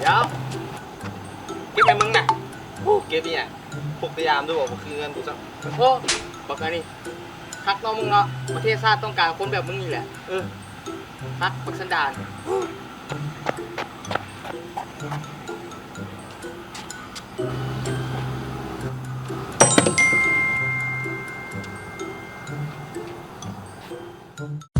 ດຽວ ເກັບໃຫ້ມຶງນະ. ໂອ້ ເກັບອີ່ຫຍັງ? ພົກແຕ່ຢາມເດີ ບໍ່ຄືເງິນກູຊ້ຳ. ໂອ້ ບັກອັນນີ້ ຄັກເນາະມຶງເນາະ. ປະເທດຊາດຕ້ອງການຄົນແບບມຶງນີ້ແຫຼະ. ເອີ ຄັກ ບັກສັນດານ.